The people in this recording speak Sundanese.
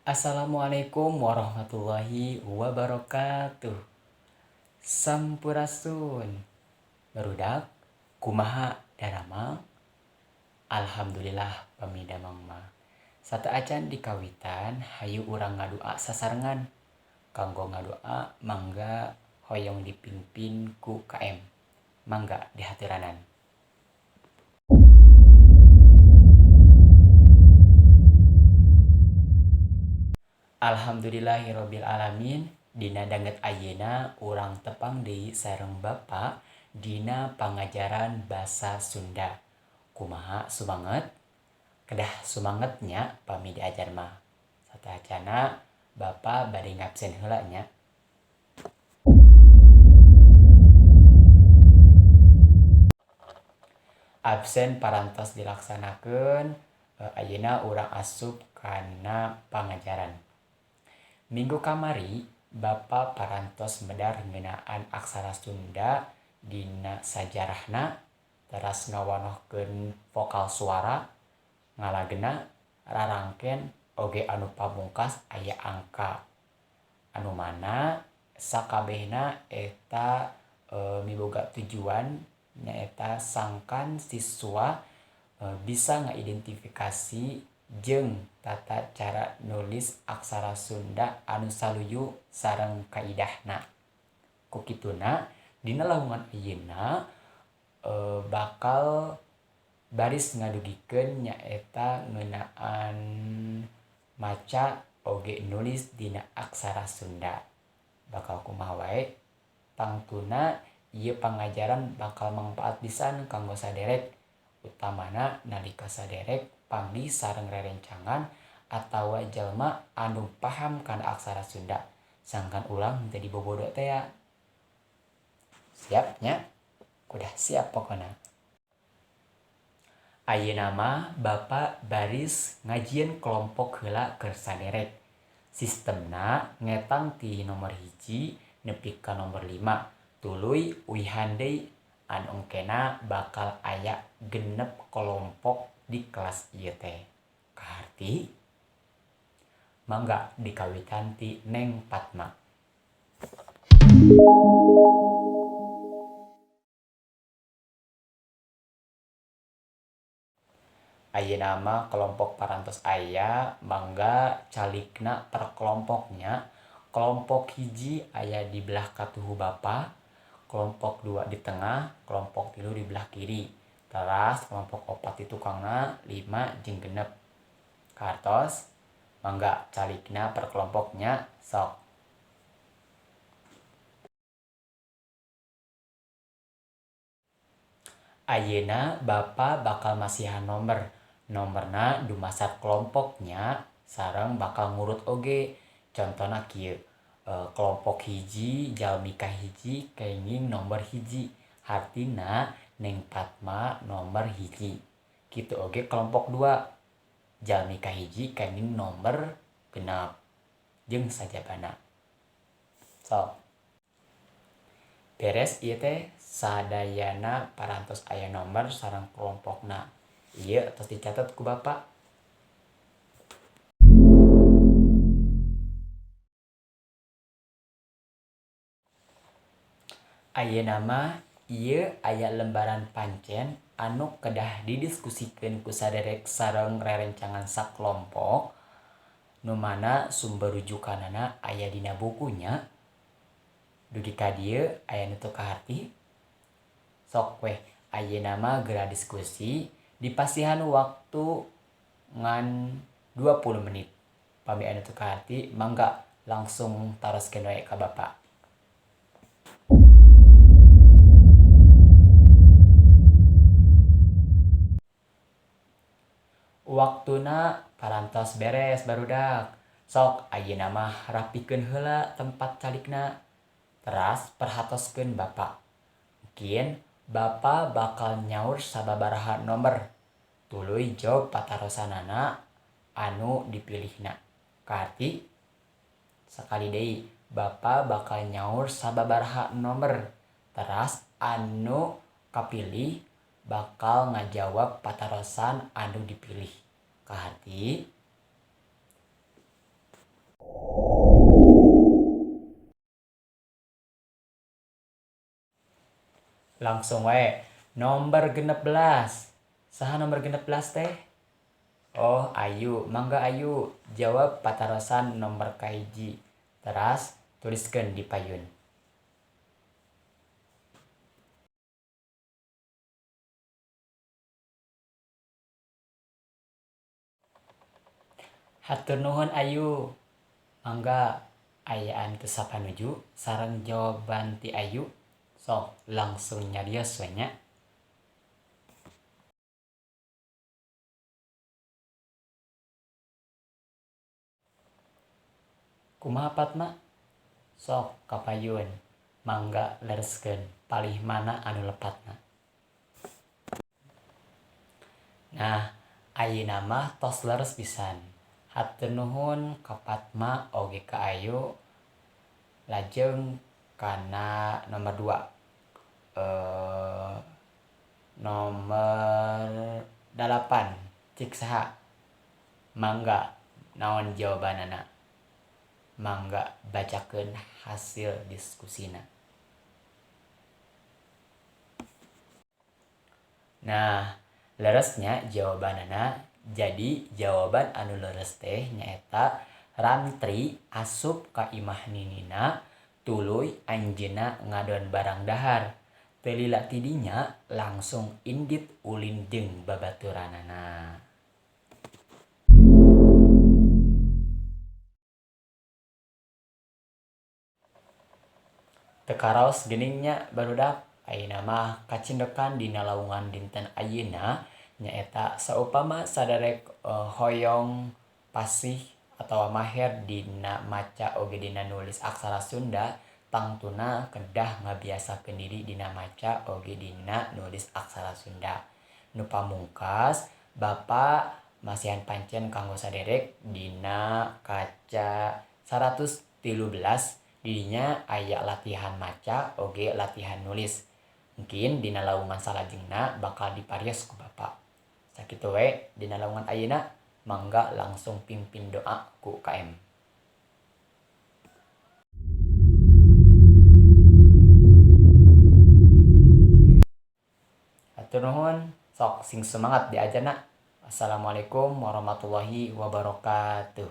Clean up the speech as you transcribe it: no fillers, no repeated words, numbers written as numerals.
Assalamualaikum warahmatullahi wabarakatuh. Sampurasun. Barudak, kumaha daramang? Alhamdulillah pami damang mah. Sateuacan dikawitan hayu urang ngadua sasarengan. Kanggo ngadua mangga hoyong dipingpin ku KM. Mangga dihaturanan. Alhamdulillahirabbil alamin dina danget ayeuna urang tepang deui sareng Bapa dina pangajaran basa Sunda. Kumaha sumanget? Kedah sumanget nya pami diajar mah. Sateuacana Bapa bade ngabsen heula nya. Absen parantos dilaksanakeun, ayeuna urang asup kana pangajaran. Minggu kamari Bapa parantos medar ngeunaan aksara Sunda dina sajarahna, teras ngawanohkeun vokal suara, ngalagena, rarangken oge anu pamungkas aya angka. Anu mana sakabehna eta miboga tujuan nyaeta sangkan siswa bisa ngaidentifikasi jeung tata cara nulis aksara Sunda anu saluyu sareng kaidahna. Ku kituna dina lahungan ayeuna bakal baris ngadugikeun nyaeta ngeunaan maca oge nulis dina aksara Sunda. Bakal kumaha wae tangtuna ieu pangajaran bakal mangpaat pisan kanggo saderek, utamana nalika saderek panggih sareng rerencangan atawa jalma anu paham kana aksara Sunda sangkan urang henteu dibobodo tea. Siap nya? Kudah siap pokona. Ayeuna mah Bapa baris ngajieun kelompok heula keur saderek. Sistemna ngetang ti nomor 1 nepi ka nomor 5. Tuluy uihan deui anu engkena bakal aya 6 kelompok di kelas ieu teh. Kaharti? Mangga dikawitan ti Neng Fatma. Ayeuna mah kelompok parantos aya, mangga calikna per kelompoknya. Kelompok 1 aya di belah katuhu Bapa, kelompok 2 di tengah, kelompok 3 di belah kiri. Teras kelompok 4 di tukangna, 5 jeung 6. Kahartos? Mangga calikna per kelompoknya sok. Ayeuna Bapa bakal masihan nomer. Nomerna dumasar kelompoknya sareng bakal ngurut oge. Contona kieu, kelompok 1 jalmi kahiji kenging nomor 1, hartina Neng Fatma nomor 1. Kitu oge kelompok 2 jalmi kahiji kenging nomor 6 jeung sajabana. Sok. Beres ieu teh sadayana parantos aya nomor sareng kelompokna. Ieu tos dicatet ku Bapa. Ayeuna mah ieu aya lembaran pancen anu kedah didiskusikeun ku saderek sareng rerencangan sakelompok nu mana sumber rujukanana aya dina bukunya. Dugi ka dieu aya nu teu kaharti? Sok weh ayeuna mah geura diskusi dipasihan waktu ngan 20 menit. Pami anu teu kaharti mangga langsung taroskeun wae ka Bapa. Waktuna parantos beres barudak. Sok ayeuna mah rapikeun heula tempat calikna. Teras perhatoskeun Bapa. Mungkin Bapa bakal nyaur sababaraha nomer. Tuluy jawab patarosanana anu dipilihna. Kaharti? Sakali deui Bapa bakal nyaur sababaraha nomer. Teras anu kapilih bakal ngajawab patarosan anu dipilih. Kaharti? Langsung wae nomor 16. Saha nomor 16 teh? Oh, Ayu. Mangga Ayu, jawab patarosan nomor kahiji. Teras tuliskeun di payun. Hatur nuhun Ayu. Mangga aya anu teu sapanuju sareng jawaban ti Ayu? Sok langsung nyarios we nya. Kumaha Fatma? Sok kapayun. Mangga lereskeun palih mana anu lepatna. Nah, ayeuna mah tos leres pisan. Hatur nuhun ka Fatma oge ka Ayu. Lajeng kana nomor 2. Nomor 8 cik saha? Mangga naon jawabanana? Mangga bacakeun hasil diskusina. Nah, leresnya jawabanana. Jadi jawaban anu leres teh nyaeta Rantri asup ka imah ninina tuluy anjeunna ngadon barang dahar. Teu lila ti dinya langsung indit ulin jeung babaturanana. Teu karaos geuning nya barudak, ayeuna mah kacindekan dina laungan dinten ayeuna nyaeta saupama saderek hoyong pasih atawa maher dina maca oge dina nulis aksara Sunda tangtuna kedah ngabiasakeun diri dina maca oge dina nulis aksara Sunda. Nu pamungkas Bapa masihan pancen kanggo saderek dina kaca 113 didinya aya latihan maca oge latihan nulis. Mungkin dina laungan salajengna bakal diparios ku Bapa. Sakitu we dina laungan ayeuna, mangga langsung pimpin doa ku KM. Hatur nuhun, sok sing semangat diajarna. Assalamualaikum warahmatullahi wabarakatuh.